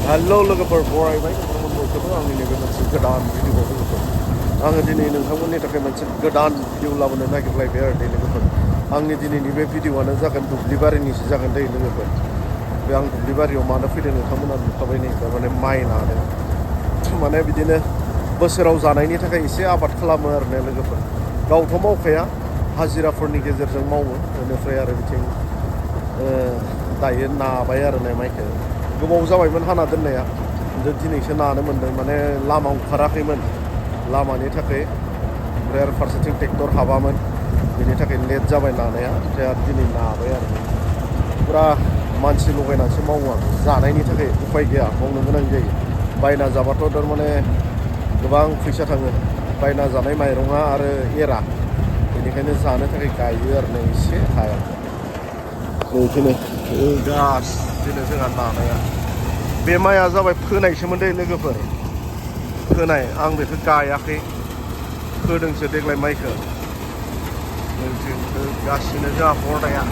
Hello लोगोफोर बरायबाय नोंथांमोनखौबो आंनि नैबे मोनसे गोदान भिडिअ लोगोफोर आङो दिनै नोंथांमोननि थाखाय मोनसे गोदान भिडिअ लाबोनो नागिरलायबाय आरो दे लोगोफोर आंनि दिनैनि बे भिडिअआनो जागोन दुब्लिबारिनिसो जागोन दे लोगोफोर बे आं दुब्लिबारियाव मानो फैदों नोंथांमोना नुखाबाय नै माने माइ नादों माने बिदिनो बोसोराव जानायनि थाखाय एसे आबाद खालामो आरो ने लोगोफोर गावथ' मावखाया हाजिराफोरनि गेजेरजों मावो बेनिफ्राय आरो बिथिं दायो नाबाय आरो ने माइखौ गोबाव जाबायमोन हाना दोननाया दिनैसो नानो मोन्दों माने लामा ओंखाराखैमोन लामानि थाखाय ओमफ्राय आरो फारसेथिं ट्रेक्टर हाबामोन बेनि थाखाय लेट जाबाय नानाया ओमफ्राय आरो दिनै नाबाय आरो फुरा मानसि लगायनानैसो मावो आं जानायनि थाखाय उपाय गैया मावनो गोनां जायो बायना जाबाथ' थारमाने गोबां फैसा थाङो बायना जानाय माइरङा आरो एरा बेनिखायनो जानो थाखाय गायो आरो नै एसे हाया बेखौनो गासिनो जोंहा नानाया बे माइआ जाबाय फोनायसोमोन दे लोगोफोर फोनाय आं बेखौ गायाखै फोदोंसो देग्लाय माइखौ गासिनो जोंहा बरदाया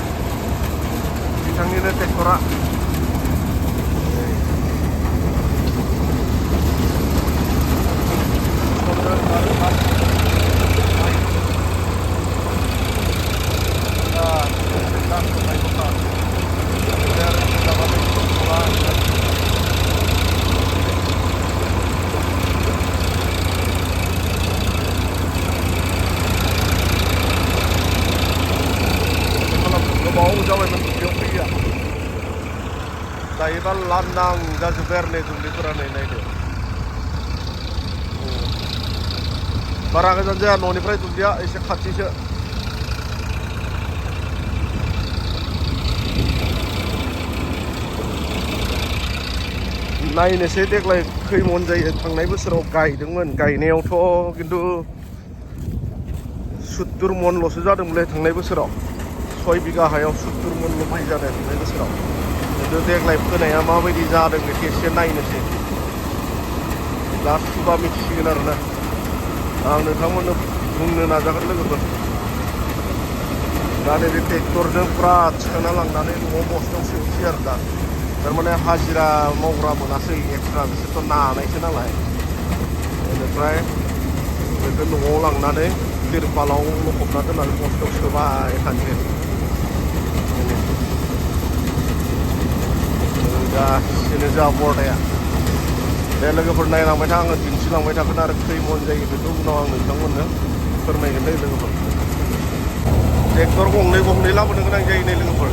बिथांनिनो ट्रेक्टरा जाबायमोन दुब्लियाव फैया दायोबा लांदां जाजोब्बाय आरो नै दुब्लिफोरा नै नायदो बारा गोजान जाया न'निफ्राय दुब्लिया एसे खाथिसो नायनोसै देग्लाय खै मन जायो थांनाय बोसोराव गायदोंमोन गायनायावथ' खिन्थु 70 मनल'सो जादोंमोनलै थांनाय बोसोराव 6 बिगा हायाव 70 मनल' माइ जादों थांनाय बोसोराव खिन्थु देग्लाय फोनाया माबायदि जादों बेखौ एसे नायनोसै गासिबो मिथिसिगोन आरोना आं नोंथांमोननो बुंनो नाजागोन लोगोफोर दा नैबे ट्रेक्टरजों फुरा थिखांना लांनानै न'आव बस्थायाव सोनोसै आरो दा थारमाने हाजिरा मावग्रा मोनासै एक्सट्रा बिसोरथ' नानायसो नालाय बेनिफ्राय बेखौ न'आव लांनानै तिरपालाव लखबना दोननानै बस्थायाव सोबाय थानोसै गासिनो जोंहा बरदाया दे लोगोफोर नायलांबाय था आङो दिन्थिलांबाय थागोन आरो खै मन जायो बेखौ उनाव आं नोंथांमोननो फोरमायगोन दे लोगोफोर ट्रेक्टर गंनै लाबोनो गोनां जायो नै लोगोफोर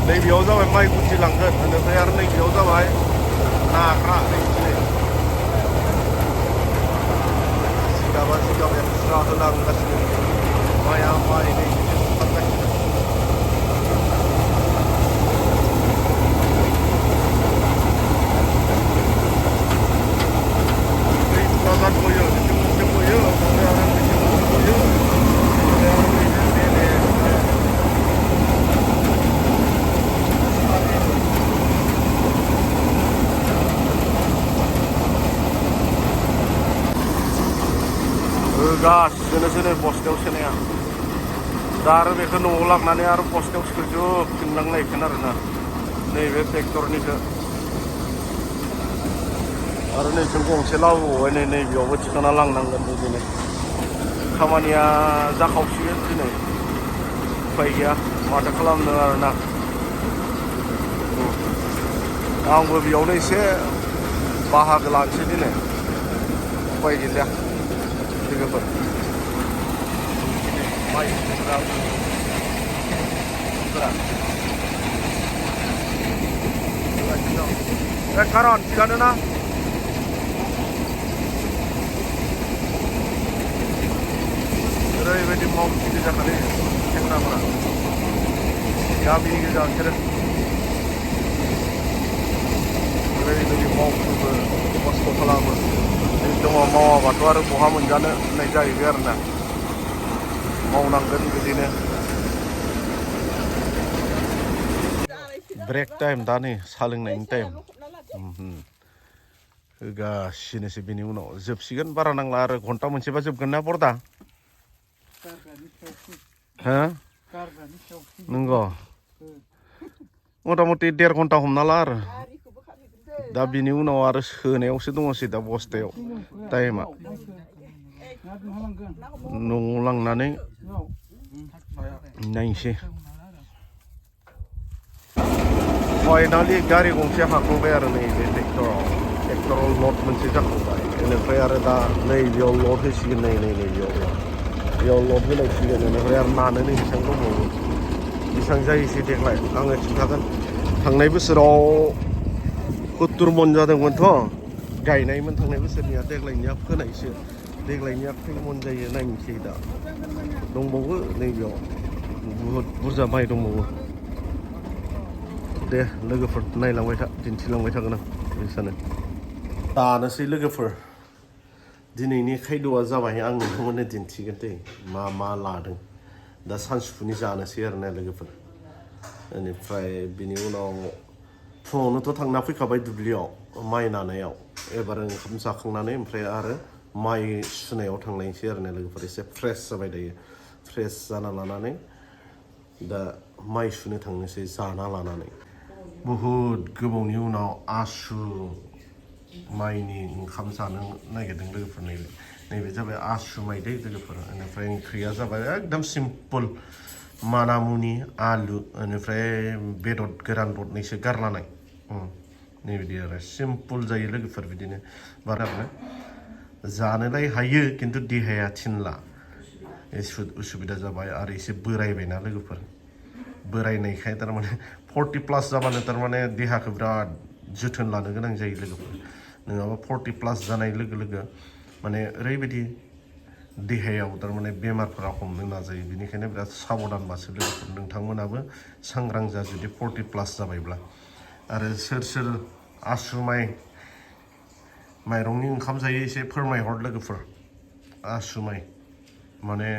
नैबेयाव जाबाय माइ गुथि लांगोन बेनिफ्राय आरो नैबेयाव जाबाय नाग्रा जिगाबा जिगाब एक्सट्रा होलांगासिनो माइआ माइ नै ओंखारगासिनो गासिनो बस्थायाव सोनाया दा आरो बेखौ न'आव लांनानै आरो बस्थायाव सोजोबफिननांलायगोन आरोना नैबे ट्रेक्टरनिखौ आरो नैथिं गंसे लाबोबावबाय नैबेयावबो थिखांना लांनांगोन बिदिनो खामानिया जाखावसिगोन दिनै उपाय गैया माथो खालामनो आरोना आंबो बेयावनो एसे बाहागो लानोसै दिनै उपाय गैलिया लोगोफोर खारन थिगानो ना ओरैबायदि मावथिलि जाखादों सेंग्राफोरा गामिनि गेजेराव बिसोरो ओरैबायदि मावफुङो खस्थ' खालामो दङ मावाबाथ' आरो बहा मोनजानो होननाय जाहैबाय आरोना मावनांगोन बिदिनो ब्रेक टाइम दा नै साहा लोंनायनि टाइम होगासिनोसै बेनि उनाव जोबसिगोन बारा नांला आरो घन्टा मोनसेबा जोबगोन ना बरदा हो नंगौ मथा मथि 1.5 घन्टा हमना ला आरो दा बिनि उनाव आरो सोनायावसो दङसै दा बस्थायाव टाइमा न'आव लांनानै नायनोसै फाइनालि गारि गंसे हाबबाय आरो नैबे ट्रेक्टराव लड मोनसे जाखांबाय बेनिफ्राय आरो दा नैबेयाव लड होसिगोन बेयाव लड होलायसिगोन बेनिफ्राय आरो नानो नै बेसेबां दंबावो बेसेबां जायोसै देग्लाय आङो खिन्थागोन थांनाय बोसोराव 70 मन जादोंमोनथ' गायनायमोन थांनाय बोसोरनिया देग्लायनिया फोनायसो देग्लायनिया खै मन जायो नायनोसै दा दंबावो नैबेयाव बुहुद बुरजा माइ दंबावो दे लोगोफोर नायलांबाय था दिन्थिलांबाय थागोन आं बेसानो दानोसै लोगोफोर दिनैनि खायद'आ जाबाय आं नोंथांमोननो दिन्थिगोन दे मा लादों दा सानजौफुनि जानोसै आरोना लोगोफोर बेनिफ्राय बिनि उनाव फुङावनोथ' थांना फैखाबाय दुब्लियाव माइ नानायाव एबार ओंखाम जाखांनानै ओमफ्राय आरो माइ सुनायाव थांनायसै आरोना लोगोफोर एसे फ्रेस जाबाय दायो फ्रेस जाना लानानै दा माइ सुनो थांनोसै जाना लानानै बहुद गोबावनि उनाव आसु माइनि ओंखाम जानो नागिरदों लोगोफोर नैबे जाबाय आसु माइ दै लोगोफोर बेनिफ्राय ओंख्रिया जाबाय एकदम सिम्पोल मानामुनि आलु बेनिफ्राय बेदर गोरान दरनैसो गारलानाय नैबिदि आरो सिम्पोल जायो लोगोफोर बिदिनो बारा जानोलाय हायो खिन्थु देहाया थिनला उसुबिदा जाबाय आरो एसे बोरायबायना लोगोफोर बोरायनायखाय थारमाने 40+ जाबानो थारमाने देहाखौ बिराद जोथोन लानो गोनां जायो लोगोफोर नङाबा 40+ जानाय लोगो लोगो माने ओरैबायदि देहायाव थारमाने बेमारफोरा हमनो नाजायो बेनिखायनो बिराद साबधानबासो लोगोफोर नोंथांमोनाबो सांग्रां जा जुदि 40+ जाबायब्ला आरो सोर आसु माइरंनि ओंखाम जायो एसे फोरमायहर लोगोफोर आसु माइ माने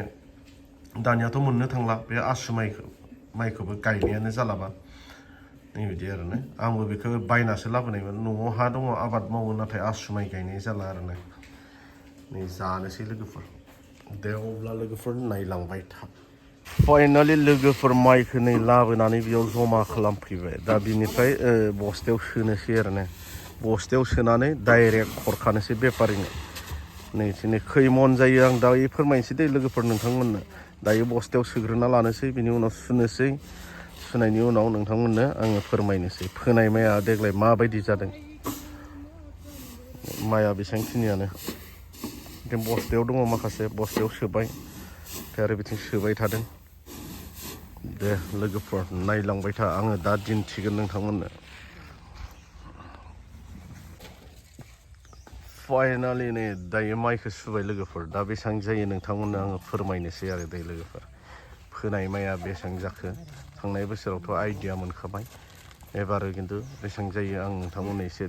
दानियाथ' मोननो थांला बे आसु माइखौबो गायनायानो जालाबा नैबिदि आरोना आंबो बेखौ बायनासो लाबोनायमोन न'आव हा दङ आबाद मावो नाथाय आसु माइ गायनाय जाला आरोना नै जानोसै लोगोफोर दे अब्ला लोगोफोर नायलांबाय था फाइनालि लोगोफोर माइखौ नै लाबोनानै बेयाव जमा खालामफैबाय दा बिनिफ्राय बस्थायाव सोनोसै आरोना बस्थायाव सोनानै डाइरेक्ट हरखानोसै बेफारिनो नै खै मन जायो आं दायो फोरमायनोसै दे लोगोफोर नोंथांमोननो दायो बस्थायाव सोग्रोना लानोसै बिनि उनाव सुनोसै सुनायनि उनाव नोंथांमोननो आङो फोरमायनोसै फोनाय माइआ देग्लाय माबायदि जादों माइआ बेसेबांखिनियानो बिथिं बस्थायाव दङ माखासे बस्थायाव सोबाय ओमफ्राय आरो बिथिं सोबाय थादों दे लोगोफोर नायलांबाय था आङो दा दिन्थिगोन नोंथांमोननो फाइनालि नै दायो माइखौ सुबाय लोगोफोर दा बेसेबां जायो नोंथांमोननो आङो फोरमायनोसै आरो दै लोगोफोर फोनाय माइआ बेसेबां जाखो थांनाय बोसोरावथ' आइडिया मोनखाबाय एबारो खिन्थु बेसेबां जायो आं नोंथांमोननो एसे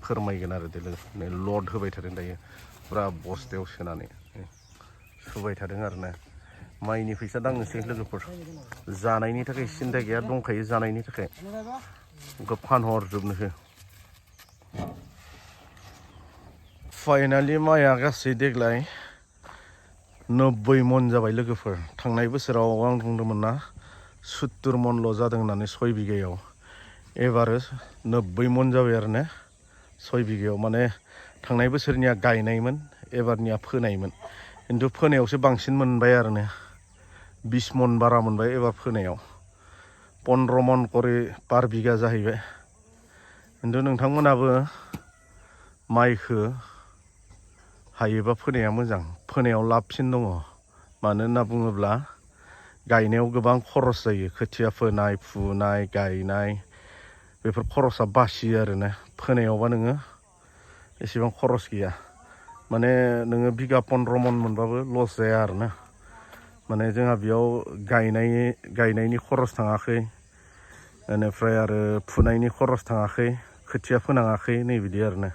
फोरमायगोन आरो दै लोगोफोर नै लड होबाय थादों दायो फुरा बस्थायाव सोनानै सुबाय थादों आरोना माइनि फैसा दांनोसै लोगोफोर जानायनि थाखाय सिन्था गैया दंखायो जानायनि थाखाय बेखौ फानहरजोबनोसै फाइनालि माइआ गासै देग्लाय 90 मन जाबाय लोगोफोर थांनाय बोसोराव आं बुंदोंमोन ना 70 मनल' जादों होननानै 6 बिगायाव एबारो 90 मन जाबाय आरो ने 6 बिगायाव माने थांनाय बोसोरनिया गायनायमोन एबारनिया फोनायमोन खिन्थु फोनायावसो बांसिन मोनबाय आरो ने 20 मन बारा मोनबाय एबार फोनायाव 15 मन करि पार बिगा जाहैबाय खिन्थु नोंथांमोनाबो माइखौ हायोबा फोनाया मोजां फोनायाव लाबसिन दङ मानो होनना बुङोब्ला गायनायाव गोबां खरस जायो खोथिया फोनाय फुनाय गायनाय बेफोर खरसा बासियो आरोना फोनायावबा नोङो एसेबां खरस गैया माने नोङो बिगा 15 मन मोनबाबो लस जाया आरोना माने जोंहा बेयाव गायनायनि खरस थाङाखै बेनिफ्राय आरो फुनायनि खरस थाङाखै खोथिया फोनाङाखै नै बिदि आरोना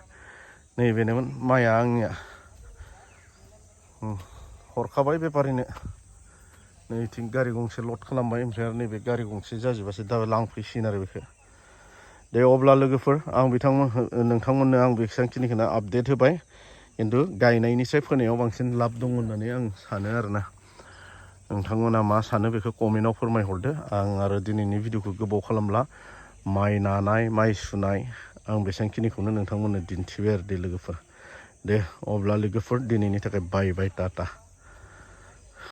नैबेनोमोन माइआ आंनिया हरखाबाय बेफारिनो नैथिं गारि गंसे लड खालामबाय ओमफ्राय आरो नैबे गारि गंसे जाजोबासो दा लांफैसिगोन आरो बेखौ दे अब्ला लोगोफोर आं नोंथांमोननो आं बेसेबांखिनिखौनो आपडेट होबाय खिन्थु गायनायनिफ्राय फोनायाव बांसिन लाब दं होननानै आं सानो आरोना नोंथांमोना मा सानो बेखौ कमेन्टआव फोरमायहरदो आं आरो दिनैनि भिडिअखौ गोबाव खालामला माइ नानाय माइ सुनाय आं बेसेबांखिनिखौनो नोंथांमोननो दिन्थिबाय आरो दे लोगोफोर दे अब्ला लोगोफोर दिनैनि थाखाय बाय बाय टाटा